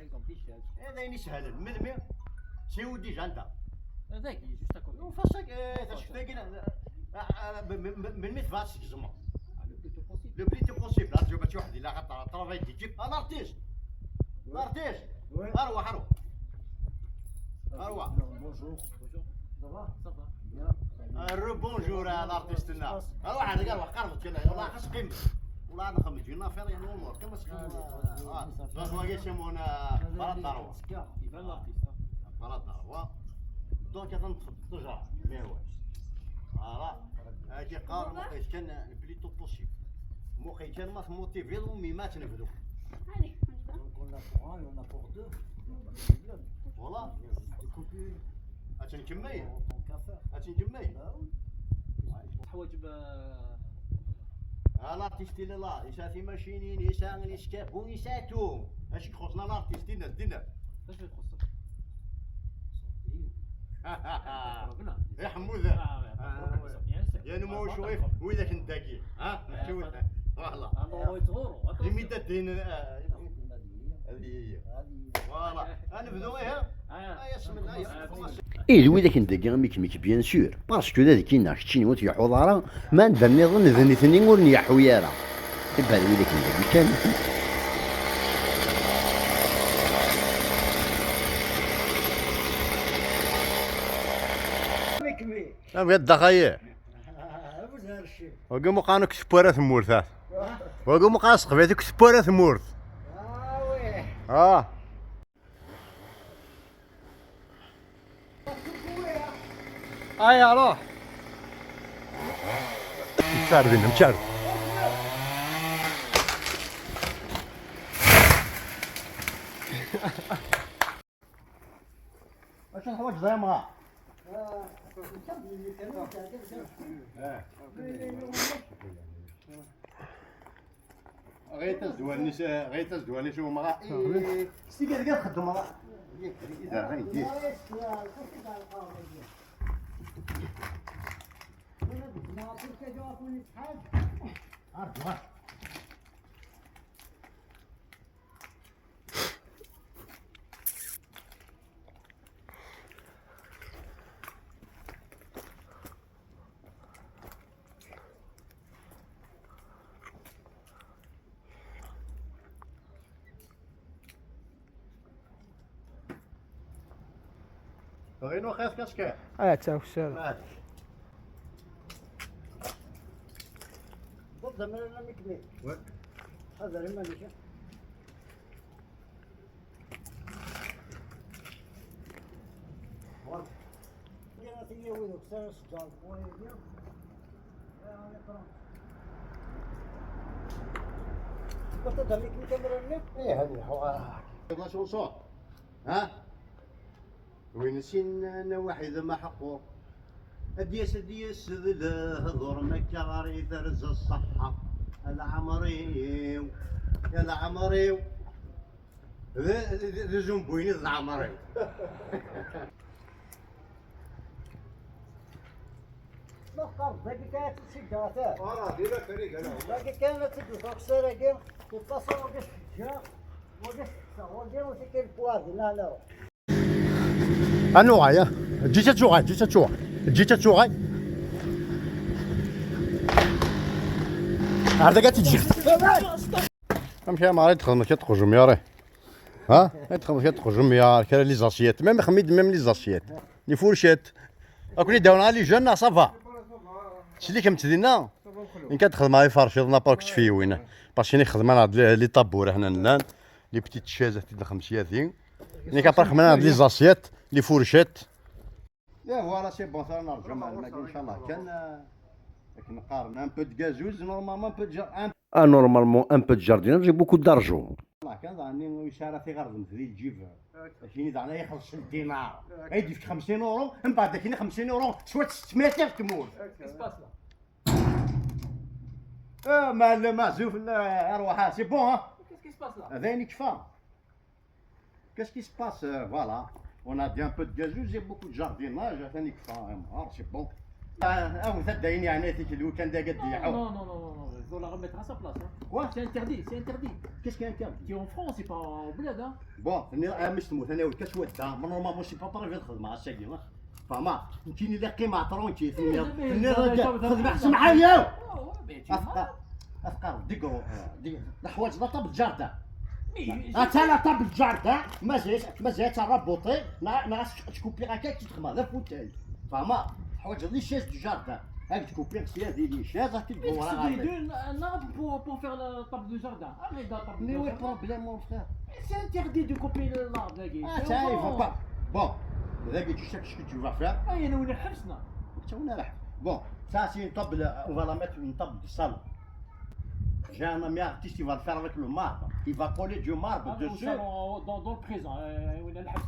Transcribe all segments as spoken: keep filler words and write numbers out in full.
par exemple, ici, hein. Eh, d ayen isehlen. Melmi? C'est où déjà, anta? Dagi, juste à côté. Ur fas ak-, eh, tacekt-agi, la, la, la, la, m-, m-, m-, melmi tebɣa ad tt-tgezmeḍ? Ah, le plus tôt possible. Le plus tôt possible. Là, tu vas, tu vas, là, attends, travail d'équipe. Ah, l'artiste. L'artiste. Ouais. Arwa, arwa. Arwa. Bonjour. Bonjour. Ça va? Ça va. Bien. Ah, rebonjour à l'artiste-nni. Arwa, arwa, arwa, قربت كده. والله خاص قيمة. والله أنا خمج. Une affaire, il y a un mort. كما سكون. Ah, donc, on va essayer mon, euh, برا الدار. Il va l'artiste, hein. برا الدار، وا. Donc, هذا نتخبط، تجرى. Mais ouais. Voilà. هاكي قال، ما بقيتش كان le plus tôt possible. مو خي كان ما تموتيفي، المهم ما تنبدو. Allez, on y va. Donc on a pour un et on a pour deux. Voilà. Des coupures. هاتنكمل. Autant qu'à faire. هاتنكمل. Bah oui. حوايج ب- ها l'artiste il est là، يسا في ماشينين، يسا نسكافو، يسا تو. اش يخصنا l'artiste، دينا، دينا. اش يخصك؟ يا حمودة. آه، آه، آه، bien sûr. يا نمو شوية، وإذا كنت داكي. ها؟ آه، شو؟ Voilà. آه، هو يتغورو. Les médailles، آه، هذه هي. Voilà. أنا بدو إيه؟ آه، يا بسم الله، يا بسم الله. إيه، وإذا كنت داكي، ميك، ميك، bien sûr. Parce que هذا كينا، كتشيني وتيحوض راه. Ma d nniḍen d nitni ur nyaḥu ara. Iban wid akken dagi kan. Am gadda xaye. Wagi muqan ur ktebbu ara tmurt, ah. Wagi muqan s teqbaylit ur ktebbu ara tmurt. Ah. Ay, alors. Mçar din, mçar. Acu teḥwaǧeḍ ay amɣar? Ɣayet azwar-nni s-, ɣayet azwar-nni s umɣar. Ih, s tigad kan txeddmeḍ. Ih, ih, ih, ih. Arǧu, arǧu. Ɣinu xir kaskar. Aya, ttawsal. Ḍḍem ara mikni. Wa. Xader iman-ik. Ih, hadi, ḥwa-, ها؟ وين سين نواحي ذا ما حقو. أديس، أديس، ذ الهضور ما كغاري ذرز الصحة. العمريو، يا العمريو. ذ-، ذ-، ذ-، زنبويني ذ العمريو. ما قرب، باقي كانت تسد عتاب. آه، ديما فريق، أنا. باقي كانت تسد، فوق السراقي، يتصل وقف الجهة، وقف التصور، وقف وتكل بوادي، لا، لا. أنو غاية؟ جيت تشوغاي، جيت تشوغاي، جيت تشوغاي. هذا قاعد تجي. أمشي يا ماري، تخدم كي تخرج مياري. ها؟ تخدم كي تخرج ميار، كان لي زاسيات. ميم خميد، ميم لي زاسيات. لي فورشيت. أكون يداون على لي جون، صافا. شلي كم تدينا؟ Nekk ad xedmeɣ iferciḍen apar kečč fi win. Parce que nekk xedmeɣ les tabures hna nnan, les petites chaises ti d xemsyati. Nekk apar xedmeɣ les assiettes, les fourchettes. Et voilà, c'est bon, ça on a jamais, mais Inch'Allah, كان, euh, كنقارن un peu de gazouze, normalement un peu de ja-, un Ah, normalement, un peu de jardinage et beaucoup d'argent. Voilà, كان ظني يسارة في غرض في الجيب. Akini daɣen ay ixelṣ الدينار. Ay d-yefk xemsin euro, mbeɛd akini xemsin euro, swat ستمية في tmurt. Qu'est-ce qui se passe là? Ah, ma, ma, zuf, la, arwaḥ, c'est bon, hein? Qu'est-ce qui se passe là? D ayen ikfa. Qu'est-ce qui se passe? Euh, voilà. On a dit un peu de gazouze, j'ai beaucoup de jardinage, atan ikfa, hein, c'est bon. Ah, ah, vous êtes d'ailleurs, il y a un éthique, le week-end, il y a des Non, non, non, non, non, il faut la remettre à sa place, hein. Quoi? C'est interdit, c'est interdit. Qu'est-ce qui est interdit? Qui en France, c'est pas au bled, hein. Bon, tenez, ah, mais c'est moi, tenez, qu'est-ce que tu as? Normalement, moi, je suis pas parvenu de faire ma chèque, hein. فما نتيني لي قيمة ترونكي في النير في النير خذ محسن معايا. أفكار ديكو، ديكو الحوايج لا طاب الجاردة. أنت لا طاب الجاردة، ما زيت ما زيت رابوطي. نا نا تكوبي هكاك تخدم هذا فوتاي. فما حوايج لي شيز دو جاردة. هاك تكوبي سي هذه لي شيز هاك تدور. Deux nappes pour, pour faire la table de jardin. Ah, mais dans la table de jardin. Mais oui, problème, mon frère. C'est interdit de couper l'arbre, là. Ah, ça, il faut pas. Bon, là, tu sais ce que tu vas faire. Ah, il y en a une. Bon, ça, c'est une table, on va la mettre une table de salon. J'ai un ami artiste, il va le faire avec le marbre. Il va coller du marbre dessus. Ah, au salon, dans, dans le présent.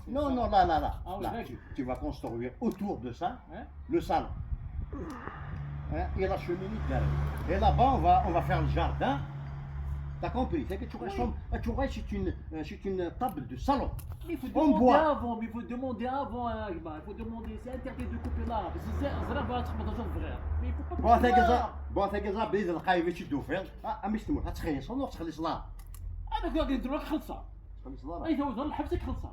Non, non, là, là, là. Ah, oui, là. Tu vas construire autour de ça le salon. Hein, et la cheminée derrière. Et là-bas, on va, on va faire le jardin. T'as compris? C'est que tu vois, c'est une, euh, c'est une table de salon. Mais il faut demander avant, mais il faut demander avant, hein, Agma. Il faut demander, c'est interdit de couper l'arbre. C'est, c'est, c'est là-bas, tu peux toujours ouvrir. Mais il faut pas couper l'arbre. Bon, c'est que ça, بيد القايمة تشدو فين. Ah, ah, mais c'est moi, هتخيص، ولا تخلص l'arbre. أنا قاعد ندير لك خلصة. تخلص l'arbre. أي، هو ظل حبسك خلصة.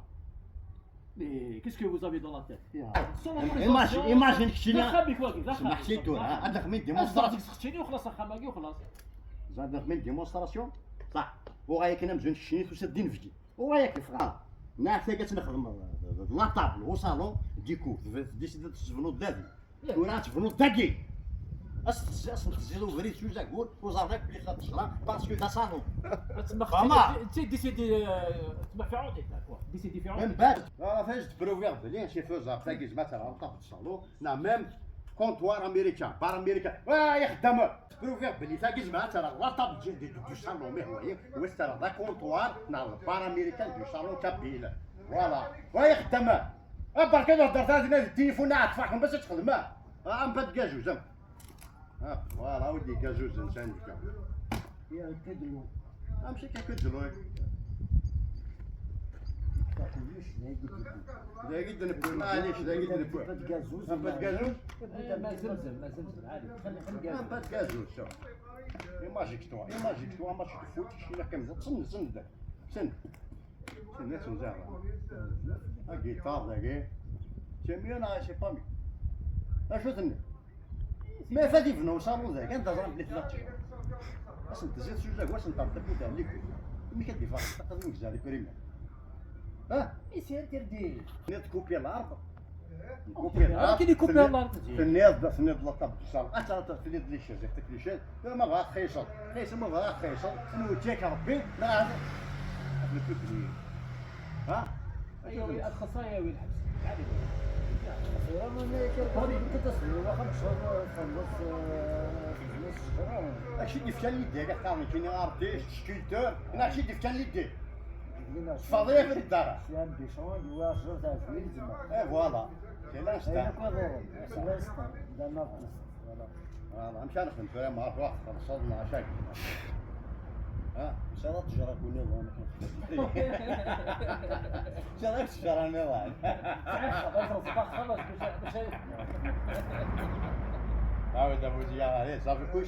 Mais qu'est-ce que vous avez dans la tête? Imagine, imagine كشينا. سمحتي دور، ها، عندك من démonstration. وخلاص، خماقي وخلاص. عندك من démonstration. صح. وغاية كنا مزون كشيني توسد دين فيدي. وغاية كيف غا. نعرف كي كتنخدم la table au salon, du coup, décidé تسبنو دافي. وراه تبنو داكي. اصل تزيد، اصل تزيد وغريب سوزا كول وزارك بلي خاطر شرا parce que ça salon. تما فما. انت ديسيدي، آه، تما في عودك، كوا. ديسيدي في عودك. من بعد، آه، فاش تبروفير بلي شي فوزا فاكي زعما تاع la table de salon. نا même comptoir américain, bar américain. واه يخدم. تبروفير بلي فاكي زعما تاع la table de, de, de salon، mais هو هي. وسترا لا comptoir نا bar américain du salon kabyle. Voilà. واه يخدم. برك هذا هضرت هذه التليفون عاد تفرحهم باش تخدم. اه، ام با دكاجو زعما. اه، فوالا، ودي كازوز انسان بكا. يا كدلو. امشي كدلو. لا جدا نبوي، معليش، لا جدا نبوي. ام با دكازوز. ام با دكازوز. ما زمزم، ما زمزم، عادي. خلي، خلي ام با دكازوز، شوف. ايماجيك توا، ايماجيك توا، ماتش دو فوت، شي لا كامل. تسند، تسند. تسند. تسند، تسند، زعما. لا جيتار، لا جي. C'est mieux, non, c'est pas mieux. لا، شو تسند؟ ما فادي في نوصل وذاك، انت زعما بلي ثلاث شهور. اصلا تزيد شو زاك، واش انت عندك ودا عليك؟ ملي كدي فاق، تقدر نجزع لي بريمير. ها؟ اي سي انتردي. نيت كوبي الارض. كوبي الارض. كي يكوبي الارض. في النيض، في النيض لا طاب دو سال. انت في النيض لي شيز، يعطيك لي شيز. لا، ما بغا خيصل. خيصل ما بغا خيصل. نوتيك ربي. لا، هذا. هذا كوبي. ها؟ ايوا، الخصايا وين الحبس؟ عادي. ايوا، من كيركض كتصل، هو خمس شهور في النص، آه، في النص الشهر. هادشي اللي في كان يدير، كاع كاين ارتيست، سكولتور، هنا هادشي اللي في كان يدير. فاضي في الدار. سي ان بيشون، هو شهور تاع زوين زعما. اي فوالا. سي لانستان. اي كوا دورو. سي لانستان. دا نارتيست. فوالا. آه، مش أنا فهمت، أنا ما أعرف واحد، خلص صدنا عشاك. ها، سنة تجرى كوني وانا كنت. سنة تجرى أنا واحد. خلاص، خلاص، خلاص، مش، مش هي. عاود أبو زياد عليه، صافي كلش.